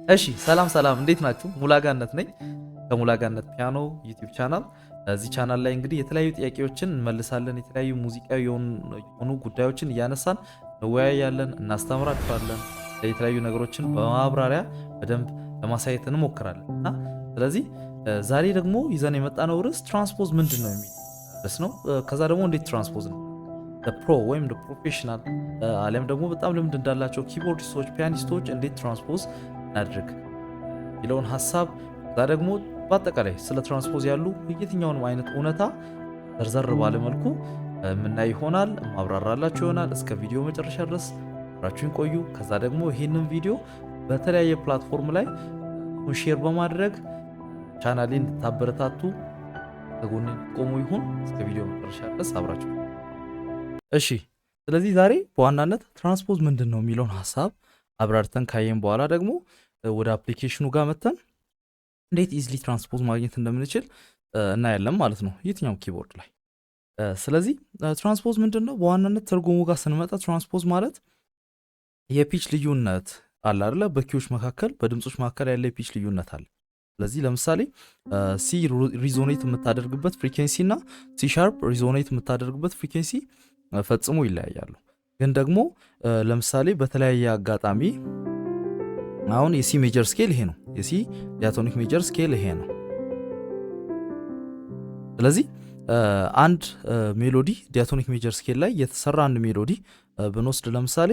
እሺ ሰላም ሰላም፣ እንዴት ናችሁ? ሙላጋነት ነኝ ከሙላጋነት ፒያኖ YouTube channel። እዚህ ቻናል ላይ እንግዲህ የተለያዩ ጥያቄዎችን እንመልሳለን። የተለያዩ ሙዚቃዊ የሆኑ ጉዳዮችን እያነሳን እንወያያለን፣ እናስተምራችኋለን። የተለያዩ ነገሮችን በማብራሪያ በደንብ ለማሳየት እንሞክራለን እና ስለዚህ ዛሬ ደግሞ ይዘን የመጣነው ርዕስ transpose ምንድን ነው የሚል ርዕስ ነው። ከዛ ደግሞ እንዴት transpose ነው pro ወይም professional አሊያም ደግሞ በጣም ልምድ እንዳላቸው keyboardist ኦች፣ pianist ኦች እንዴት transpose እናድርግ የሚለውን ሀሳብ፣ ከዛ ደግሞ በአጠቃላይ ስለ transpose ያሉ የትኛውንም አይነት እውነታ ዘርዘር ባለ መልኩ የምናይ ይሆናል፣ ማብራራላችሁ ይሆናል። እስከ ቪዲዮ መጨረሻ ድረስ አብራችሁን ቆዩ። ከዛ ደግሞ ይህንን ቪዲዮ በተለያየ platform ላይ share በማድረግ ቻናሌን እንድታበረታቱ ከጎኔ ቆሙ ይሁን። እስከ ቪዲዮ መጨረሻ ድረስ አብራችሁ። እሺ፣ ስለዚህ ዛሬ በዋናነት transpose ምንድን ነው የሚለውን ሀሳብ አብራርተን ካየን በኋላ ደግሞ ወደ application ኑ ጋር መተን እንዴት easily transpose ማግኘት እንደምንችል እናያለን ማለት ነው፣ የትኛውም keyboard ላይ። ስለዚህ transpose ምንድን ነው? በዋናነት ትርጉሙ ጋር ስንመጣ transpose ማለት የ pitch ልዩነት አለ አይደለ? በ key ዎች መካከል፣ በድምፆች መካከል ያለ የ pitch ልዩነት አለ። ስለዚህ ለምሳሌ C resonate የምታደርግበት frequency እና C sharp resonate የምታደርግበት frequency ፈጽሞ ይለያያሉ። ግን ደግሞ ለምሳሌ በተለያየ አጋጣሚ አሁን የ C major scale ይሄ ነው። የ C diatonic major scale ይሄ ነው። ስለዚህ አንድ melody diatonic major scale ላይ የተሰራ አንድ melody ብንወስድ፣ ለምሳሌ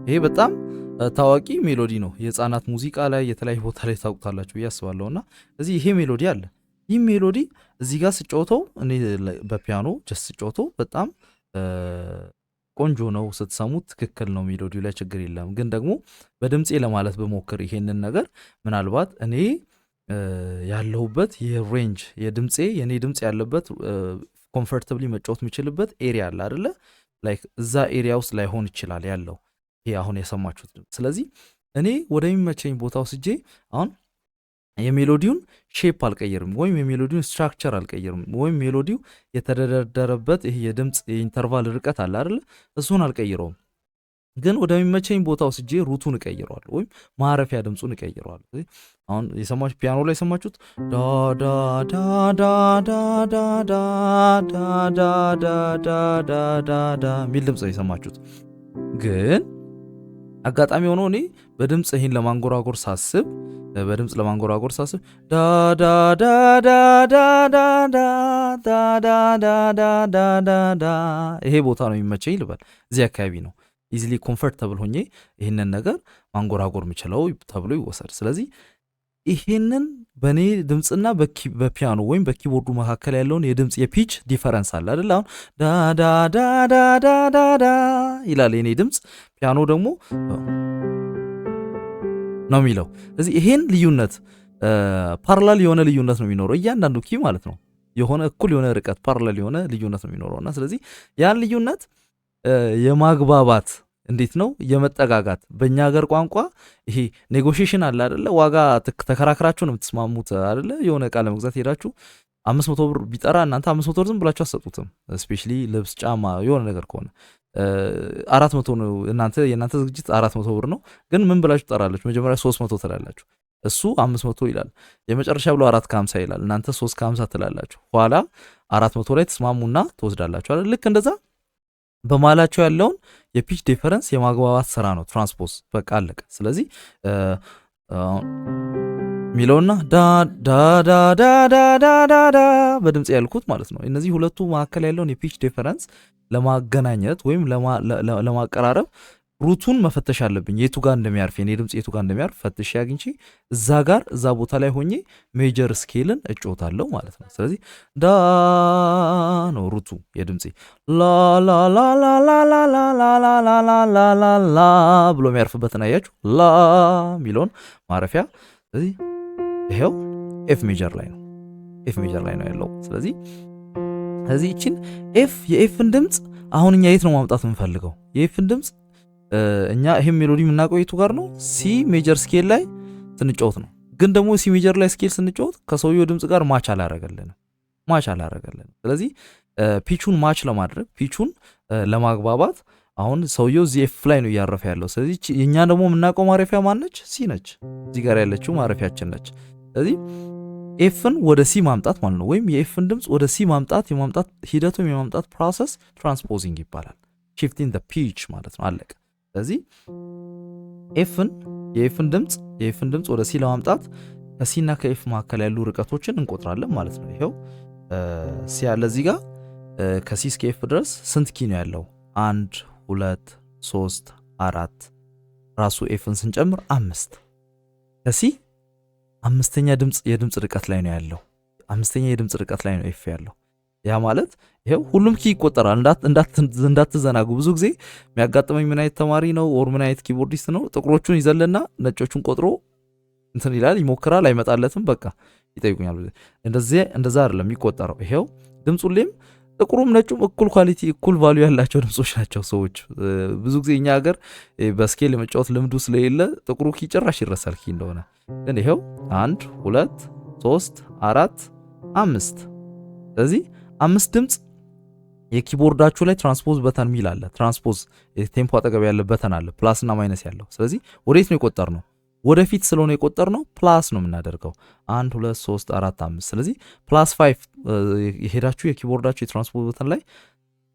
ይሄ በጣም ታዋቂ melody ነው። የህፃናት ሙዚቃ ላይ የተለያዩ ቦታ ላይ ታውቁታላችሁ ብዬ አስባለሁ። እና እዚህ ይሄ melody አለ። ይህ melody እዚህ ጋር ስጫወተው፣ እኔ በፒያኖ just ስጫወተው በጣም ቆንጆ ነው። ስትሰሙት ትክክል ነው። Melody ው ላይ ችግር የለም። ግን ደግሞ በድምፄ ለማለት ብሞክር ይሄንን ነገር ምናልባት እኔ ያለሁበት የ range የድምፄ የእኔ ድምፅ ያለበት comfortably መጫወት የምችልበት area አለ አይደለ? Like እዛ area ውስጥ ላይሆን ይችላል ያለው ይሄ አሁን የሰማችሁት ድምፅ። ስለዚህ እኔ ወደሚመቸኝ ቦታ ወስጄ አሁን የ melody ውን shape አልቀይርም ወይም የ melody ውን structure አልቀይርም ወይም melody ው የተደረደረበት ይሄ የድምፅ የ interval ርቀት አለ አይደለ? እሱን አልቀይረውም። ግን ወደሚመቸኝ ቦታ ወስጄ root ኡን እቀይረዋለሁ ወይም ማረፊያ ድምፁን እቀይረዋለሁ። አሁን የሰማችሁ ፒያኖ ላይ የሰማችሁት ዳ ዳ ዳ ዳ ዳ ዳ ዳ ዳ ዳ ዳ ዳ ዳ ዳ ዳ የሚል ድምፅ ነው የሰማችሁት። ግን አጋጣሚ ሆኖ እኔ በድምፅ ይህን ለማንጎራጎር ሳስብ፣ በድምፅ ለማንጎራጎር ሳስብ ዳ ዳ ዳ ዳ ዳ ዳ ዳ ዳ ዳ ዳ ዳ ዳ ዳ ዳ ይሄ ቦታ ነው የሚመቸኝ ልበል። እዚህ አካባቢ ነው easily comfortable ሆኜ ይህንን ነገር ማንጎራጎር የምችለው ተብሎ ይወሰድ። ስለዚህ ይሄንን በእኔ ድምፅና በፒያኖ ወይም በ keyboard ኡ መካከል ያለውን የድምፅ የ pitch difference አለ አይደል? አሁን ዳ ዳ ዳ ዳ ዳ ዳ ዳ ይላል የኔ ድምፅ፣ ፒያኖ ደግሞ ነው የሚለው። ስለዚህ ይሄን ልዩነት parallel የሆነ ልዩነት ነው የሚኖረው እያንዳንዱ key ማለት ነው። የሆነ እኩል የሆነ ርቀት parallel የሆነ ልዩነት ነው የሚኖረው እና ስለዚህ ያን ልዩነት የማግባባት፣ እንዴት ነው፣ የመጠጋጋት፣ በእኛ ሀገር ቋንቋ ይሄ negotiation አለ አይደለ? ዋጋ ተከራክራችሁ ነው የምትስማሙት አይደለ? የሆነ እቃ ለመግዛት ሄዳችሁ 500 ብር ቢጠራ እናንተ 500 ብር ዝም ብላችሁ አትሰጡትም። Especially ልብስ፣ ጫማ የሆነ ነገር ከሆነ 400 ነው፣ እናንተ የእናንተ ዝግጅት 400 ብር ነው። ግን ምን ብላችሁ ትጠራላችሁ? መጀመሪያ 300 ትላላችሁ። እሱ 500 ይላል። የመጨረሻ ብሎ 450 ይላል። እናንተ 350 ትላላችሁ። ኋላ 400 ላይ ትስማሙና ትወስዳላችሁ አይደል? ልክ እንደዛ በመሀላቸው ያለውን የ pitch difference የማግባባት ስራ ነው transpose። በቃ አለቀ። ስለዚህ ሚለውና ዳ ዳ ዳ ዳ ዳ ዳ ዳ ዳ በድምፅ ያልኩት ማለት ነው። እነዚህ ሁለቱ መካከል ያለውን የ pitch difference ለማገናኘት ወይም ለማቀራረብ root ኡን መፈተሽ አለብኝ። የቱ ጋር እንደሚያርፍ፣ የኔ ድምፅ የቱ ጋር እንደሚያርፍ ፈትሼ አግኝቼ እዛ ጋር እዛ ቦታ ላይ ሆኜ major scale ን እጫወታለሁ ማለት ነው። ስለዚህ ዳ ነው root ኡ የድምፄ፣ ላ ላ ላ ላ ላ ላ ላ ላ ላ ላ ላ ላ ላ ላ ብሎ የሚያርፍበትን አያችሁ፣ ላ የሚለውን ማረፊያ። ስለዚህ ይሄው F major ላይ ነው፣ F major ላይ ነው ያለው። ስለዚህ ይችን F የ F ን ድምፅ አሁን እኛ የት ነው ማምጣት የምንፈልገው? የ F ን ድምፅ እኛ ይሄም melody የምናውቀው የቱ ጋር ነው? C major scale ላይ ስንጫወት ነው። ግን ደግሞ C major ላይ scale ስንጫወት ከሰውየው ድምፅ ጋር match አላረገልንም፣ match አላረገልንም። ስለዚህ Pitch ኡን match ለማድረግ፣ pitch ኡን ለማግባባት አሁን ሰውየው እዚህ F ላይ ነው እያረፈ ያለው። ስለዚህ እኛ ደግሞ የምናውቀው ማረፊያ ማነች? C ነች። እዚህ ጋር ያለችው ማረፊያችን ነች። ስለዚህ F ን ወደ C ማምጣት ማለት ነው። ወይም የ F ን ድምፅ ወደ C ማምጣት፣ የማምጣት ሂደቱ፣ የማምጣት process transposing ይባላል። Shifting the pitch ማለት ነው። አለቀ። ስለዚህ F ን የ F ን ድምፅ የ F ን ድምፅ ወደ C ለማምጣት ከ C እና ከ F መካከል ያሉ ርቀቶችን እንቆጥራለን ማለት ነው። ይኸው C ያለ እዚህ ጋር፣ ከ C እስከ F ድረስ ስንት key ነው ያለው? አንድ፣ ሁለት፣ ሶስት፣ አራት፣ ራሱ F ን ስንጨምር አምስት። ከ C አምስተኛ ድምፅ የድምፅ ርቀት ላይ ነው ያለው። አምስተኛ የድምፅ ርቀት ላይ ነው F ያለው። ያ ማለት ይኸው ሁሉም key ይቆጠራል። እንዳትዘናጉ። ብዙ ጊዜ የሚያጋጥመኝ ምን አይነት ተማሪ ነው or ምን አይነት keyboardist ነው፣ ጥቁሮቹን ይዘልና ነጮቹን ቆጥሮ እንትን ይላል፣ ይሞክራል፣ አይመጣለትም። በቃ ይጠይቁኛል። እንደዚህ እንደዛ አይደለም የሚቆጠረው። ይሄው ድምፁ ሁሌም ጥቁሩም ነጩም እኩል quality፣ እኩል value ያላቸው ድምጾች ናቸው። ሰዎች ብዙ ጊዜ እኛ ሀገር በ scale የመጫወት ልምዱ ስለሌለ ጥቁሩ key ጭራሽ ይረሳል key እንደሆነ። ግን ይኸው አንድ፣ ሁለት፣ ሶስት፣ አራት፣ አምስት። ስለዚህ አምስት ድምፅ የ keyboard ኣችሁ ላይ transpose button ሚል አለ። Transpose tempo አጠገብ ያለ button አለ፣ plus እና minus ያለው። ስለዚህ ወዴት ነው የቆጠርነው? ወደፊት ስለሆነ የቆጠርነው plus ነው የምናደርገው። አንድ፣ ሁለት፣ ሶስት፣ አራት፣ አምስት። ስለዚህ plus five ሄዳችሁ የ keyboard ኣችሁ የ transpose button ላይ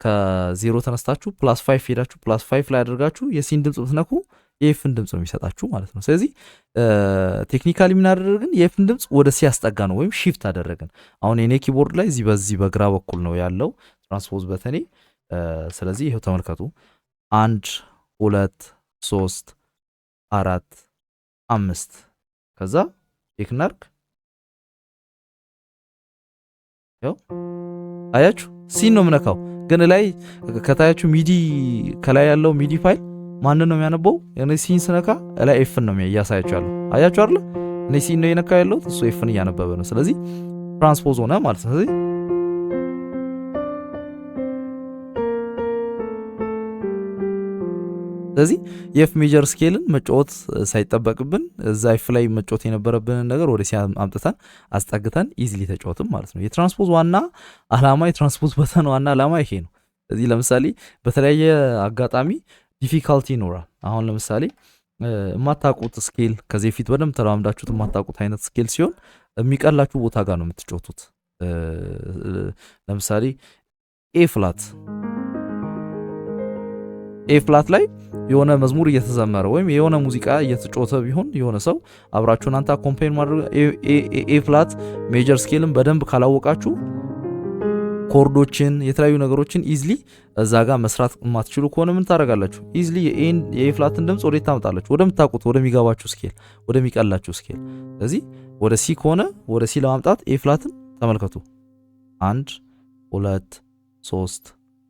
ከዜሮ ተነስታችሁ plus five ሄዳችሁ plus five ላይ አድርጋችሁ የ C ን ድምፅ ብትነኩ የ F ን ድምፅ ነው የሚሰጣችሁ ማለት ነው። ስለዚህ technically ምን አደረግን? የ F ን ድምፅ ወደ C አስጠጋነው ወይም shift አደረግን። አሁን የኔ keyboard ላይ እዚህ በዚህ በግራ በኩል ነው ያለው transpose button ኔ። ስለዚህ ይኸው ተመልከቱ፣ አንድ፣ ሁለት፣ ሶስት፣ አራት፣ አምስት። ከዛ check እናድርግ። ይኸው አያችሁ፣ C ን ነው የምነካው። ግን ላይ ከታያችሁ MIDI ከላይ ያለው MIDI file ማንን ነው የሚያነበው? እኔ C ን ስነካ ላይ F ን ነው እያሳያችሁ ያለው። አያችሁ አይደለ? እኔ C ን ነው የነካው ያለሁት፣ እሱ F ን እያነበበ ነው። ስለዚህ transpose ሆነ ማለት ነው። ስለዚህ የ F major scale ን መጫወት ሳይጠበቅብን እዛ F ላይ መጫወት የነበረብንን ነገር ወደ C አምጥተን አስጠግተን easily ተጫወትን ማለት ነው። የ transpose ዋና አላማ፣ የ transpose button ዋና አላማ ይሄ ነው። ስለዚህ ለምሳሌ በተለያየ አጋጣሚ difficulty ይኖራል። አሁን ለምሳሌ የማታውቁት scale፣ ከዚህ በፊት በደንብ ተለማምዳችሁት የማታውቁት አይነት scale ሲሆን የሚቀላችሁ ቦታ ጋር ነው የምትጫወቱት። ለምሳሌ A flat፣ A flat ላይ የሆነ መዝሙር እየተዘመረ ወይም የሆነ ሙዚቃ እየተጫወተ ቢሆን የሆነ ሰው አብራችሁ እናንተ accompany ማድረግ A flat major scale ን በደንብ ካላወቃችሁ chord ኦችን የተለያዩ ነገሮችን easily እዛ ጋር መስራት የማትችሉ ከሆነ ምን ታደርጋላችሁ? Easily የ A flat ን ድምፅ ወዴት ታመጣላችሁ? ወደምታውቁት፣ ወደሚገባችሁ scale፣ ወደሚቀላችሁ scale። ስለዚህ ወደ C ከሆነ ወደ C ለማምጣት A flat ን ተመልከቱ። አንድ፣ ሁለት፣ ሶስት፣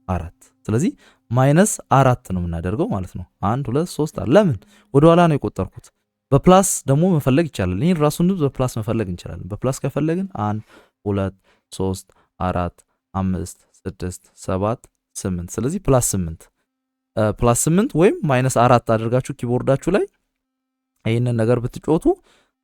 አራት። ስለዚህ minus አራት ነው የምናደርገው ማለት ነው። አንድ፣ ሁለት፣ ሶስት። ለምን ወደ ኋላ ነው የቆጠርኩት? በ plus ደግሞ መፈለግ ይቻላል። ይህን ራሱን ድምፅ በ plus መፈለግ እንችላለን። በ plus ከፈለግን አንድ፣ ሁለት፣ ሶስት፣ አራት፣ አምስት፣ ስድስት፣ ሰባት፣ ስምንት። ስለዚህ plus ስምንት፣ plus ስምንት ወይም minus አራት አድርጋችሁ keyboard ኣችሁ ላይ ይህንን ነገር ብትጫወቱ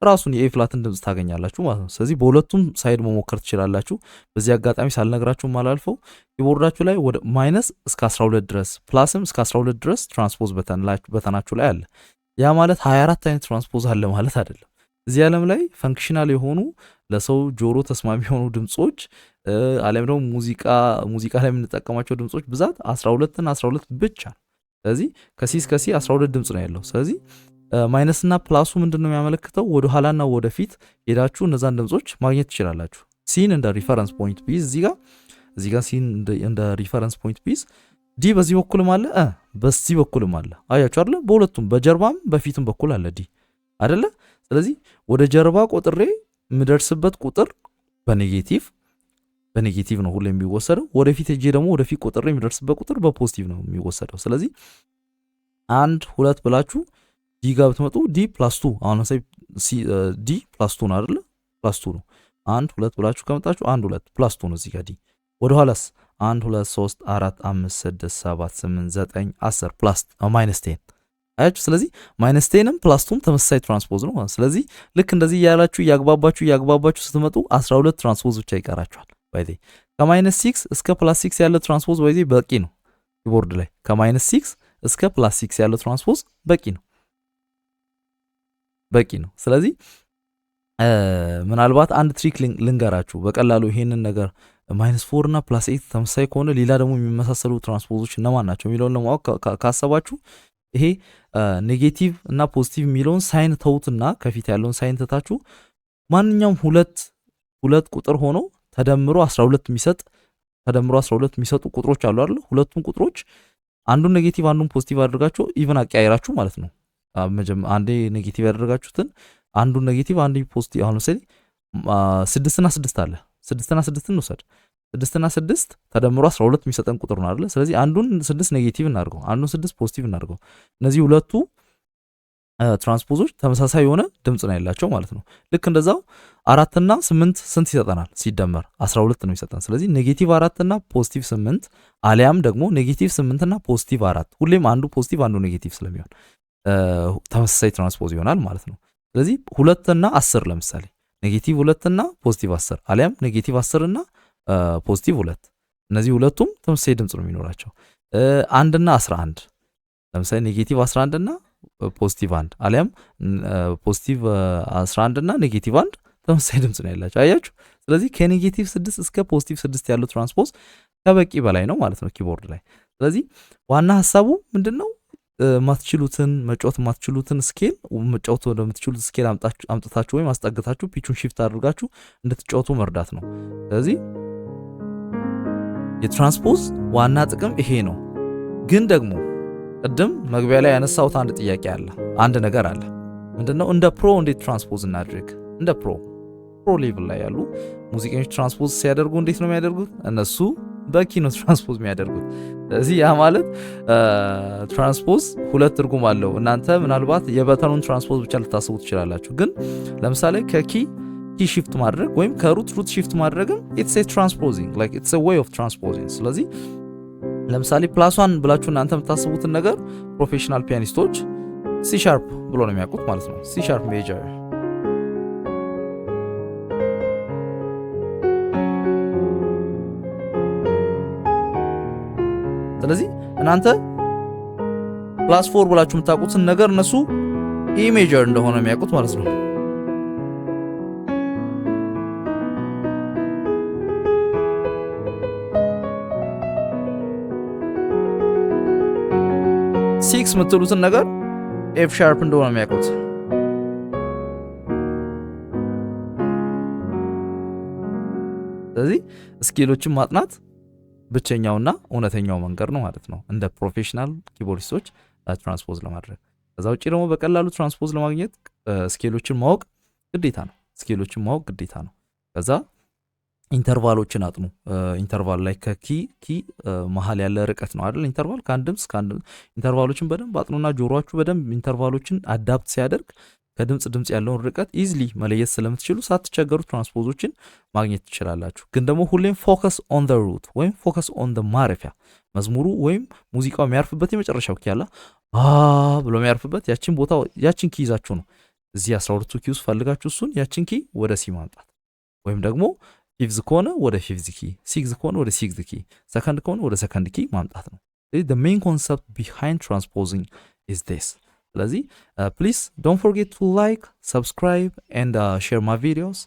ራሱን የ A flat ን ድምፅ ታገኛላችሁ ማለት ነው። ስለዚህ በሁለቱም side መሞከር ትችላላችሁ። በዚህ አጋጣሚ ሳልነግራችሁ ማላልፈው keyboard ኣችሁ ላይ ወደ minus እስከ 12 ድረስ plus ም እስከ 12 ድረስ transpose button ኣችሁ ላይ አለ። ያ ማለት 24 አይነት transpose አለ ማለት አይደለም። እዚህ ዓለም ላይ functional የሆኑ፣ ለሰው ጆሮ ተስማሚ የሆኑ ድምፆች አሊያም ደግሞ ሙዚቃ ላይ የምንጠቀማቸው ድምፆች ብዛት 12 እና 12 ብቻ ነው። ስለዚህ ከ C እስከ C 12 ድምፅ ነው ያለው። ስለዚህ minus ና plus ኡ ምንድን ነው የሚያመለክተው? ወደ ኋላና ወደፊት ሄዳችሁ እነዛን ድምፆች ማግኘት ትችላላችሁ። C ን እንደ reference point ቢይዝ እዚህ ጋር C ን እንደ reference point ቢይዝ D በዚህ በኩልም አለ፣ በዚህ በኩልም አለ። አያችሁ አይደለ? በሁለቱም በጀርባም በፊትም በኩል አለ D አይደለ? ስለዚህ ወደ ጀርባ ቆጥሬ የምደርስበት ቁጥር በ negative ነው ሁሌ የሚወሰደው። ወደፊት ሄጄ ደግሞ ወደፊት ቆጥሬ የሚደርስበት ቁጥር በ positive ነው የሚወሰደው። ስለዚህ አንድ፣ ሁለት ብላችሁ D ጋር ብትመጡ D plus two፣ አሁን ለምሳሌ D plus two ነው አይደለ? Plus two ነው። አንድ፣ ሁለት ብላችሁ ከመጣችሁ አንድ፣ ሁለት፣ plus two ነው እዚህ ጋር D። ወደ ኋላስ አንድ፣ ሁለት፣ ሶስት፣ አራት፣ አምስት፣ ስድስት፣ ሰባት፣ ስምንት፣ ዘጠኝ፣ 10፣ plus minus 10 አያችሁ። ስለዚህ minus 10 ም plus two ም ተመሳሳይ transpose ነው ማለት። ስለዚህ ልክ እንደዚህ እያላችሁ እያግባባችሁ እያግባባችሁ ስትመጡ 12 transpose ብቻ ይቀራችኋል። By the way ከ minus 6 እስከ plus 6 ያለ transpose ወይዚ በቂ ነው። Keyboard ላይ ከ minus 6 እስከ plus 6 ያለ transpose በቂ ነው በቂ ነው። ስለዚህ ምናልባት አንድ trick ልንገራችሁ በቀላሉ ይሄንን ነገር minus 4 እና plus 8 ተመሳሳይ ከሆነ ሌላ ደግሞ የሚመሳሰሉ transpose ኦች እነማን ናቸው የሚለውን ለማወቅ ካሰባችሁ ይሄ negative እና positive የሚለውን sign ተውትና ከፊት ያለውን sign ትታችሁ ማንኛውም ሁለት ሁለት ቁጥር ሆኖ ተደምሮ 12 የሚሰጥ ተደምሮ 12 የሚሰጡ ቁጥሮች አሉ አይደል? ሁለቱም ቁጥሮች አንዱን negative አንዱን positive አድርጋችሁ even አቀያይራችሁ ማለት ነው። አንዴ negative ያደረጋችሁትን አንዱን negative አንዱ positive። አሁን ለምሳሌ 6 እና 6 አለ። 6 እና 6 እንውሰድ። 6 እና 6 ተደምሮ 12 የሚሰጠን ቁጥር ነው አይደል? ስለዚህ አንዱን 6 negative እናድርገው፣ አንዱን 6 positive እናድርገው። እነዚህ ሁለቱ transpose ኦች ተመሳሳይ የሆነ ድምጽ ነው ያላቸው ማለት ነው። ልክ እንደዛው 4 እና 8 ስንት ይሰጠናል? ሲደመር 12 ነው ይሰጠን። ስለዚህ negative 4 እና positive 8 አሊያም ደግሞ negative 8 እና positive 4፣ ሁሌም አንዱ positive አንዱ negative ስለሚሆን ተመሳሳይ transpose ይሆናል ማለት ነው። ስለዚህ 2 እና 10፣ ለምሳሌ negative 2 እና positive 10 አሊያም negative 10 እና positive 2፣ እነዚህ ሁለቱም ተመሳሳይ ድምጽ ነው የሚኖራቸው። 1 እና 11፣ ለምሳሌ negative 11 እና positive 1 አሊያም positive 11 እና negative 1 ተመሳሳይ ድምጽ ነው ያላቸው። አያችሁ? ስለዚህ ከ negative 6 እስከ positive 6 ያለው transpose ከበቂ በላይ ነው ማለት ነው keyboard ላይ። ስለዚህ ዋና ሐሳቡ ምንድነው? ማትችሉትን መጫወት ማትችሉትን scale መጫወት ወደምትችሉት scale አምጥታችሁ ወይም አስጠግታችሁ pitch ኡን shift አድርጋችሁ እንድትጫወቱ መርዳት ነው። ስለዚህ የ transpose ዋና ጥቅም ይሄ ነው። ግን ደግሞ ቅድም መግቢያ ላይ ያነሳሁት አንድ ጥያቄ አለ፣ አንድ ነገር አለ። ምንድነው? እንደ pro እንዴት transpose እናድርግ? እንደ pro level ላይ ያሉ ሙዚቀኞች transpose ሲያደርጉ እንዴት ነው የሚያደርጉት? እነሱ በ key ነው transpose የሚያደርጉት። ስለዚህ ያ ማለት transpose ሁለት ትርጉም አለው። እናንተ ምናልባት የ button ኡን transpose ብቻ ልታስቡ ትችላላችሁ። ግን ለምሳሌ ከ key key shift ማድረግ ወይም ከ root root shift ማድረግም it's a transposing, like it's a way of transposing። ስለዚህ ለምሳሌ plus one ብላችሁ እናንተ የምታስቡትን ነገር professional pianist ኦች C sharp ብሎ ነው የሚያውቁት ማለት ነው። C sharp major። ስለዚህ እናንተ plus four ብላችሁ የምታውቁትን ነገር እነሱ E major እንደሆነ የሚያውቁት ማለት ነው። ሲክስ የምትሉትን ነገር F sharp እንደሆነ የሚያውቁት። ስለዚህ scale ኦችን ማጥናት ብቸኛውና እውነተኛው መንገድ ነው ማለት ነው እንደ professional keyboardist ኦች transpose ለማድረግ። ከዛ ውጪ ደግሞ በቀላሉ transpose ለማግኘት scale ኦችን ማወቅ ግዴታ ነው። Scale ኦችን ማወቅ ግዴታ ነው። ከዛ interval ኦችን አጥኑ። Interval ላይ ከ key key መሀል ያለ ርቀት ነው አይደል? Interval ከአንድ ድምጽ ከአንድ interval ኦችን በደንብ አጥኑና ጆሮአችሁ በደንብ interval ኦችን adapt ሲያደርግ ከድምጽ ድምጽ ያለውን ርቀት easily መለየት ስለምትችሉ ሳትቸገሩ transpose ኦችን ማግኘት ትችላላችሁ። ግን ደግሞ ሁሌም focus on the root ወይም focus on the ማረፊያ፣ መዝሙሩ ወይም ሙዚቃው የሚያርፍበት የመጨረሻው key አለ፣ አ ብሎ የሚያርፍበት ያችን ቦታ ያችን key ይዛችሁ ነው እዚህ 12ቱ key ውስጥ ፈልጋችሁ እሱን ያችን key ወደ C ማምጣት ወይም ደግሞ fifth ከሆነ ወደ fifth key፣ sixth ከሆነ ወደ sixth key፣ ሰከንድ ከሆነ ወደ second key ማምጣት ነው። ስለዚህ the main concept behind transposing is this። ስለዚህ please don't forget to like, subscribe and share my videos፣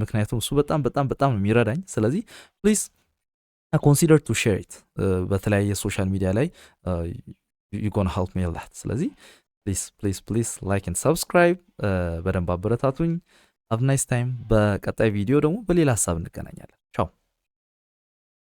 ምክንያቱም እሱ በጣም በጣም በጣም ነው የሚረዳኝ። ስለዚህ please consider to share it በተለያየ social media ላይ፣ you gonna help me a lot። ስለዚህ please, please, please like and subscribe፣ በደንብ አበረታቱኝ። Have nice time። በቀጣይ ቪዲዮ ደግሞ በሌላ ሀሳብ እንገናኛለን። ቻው።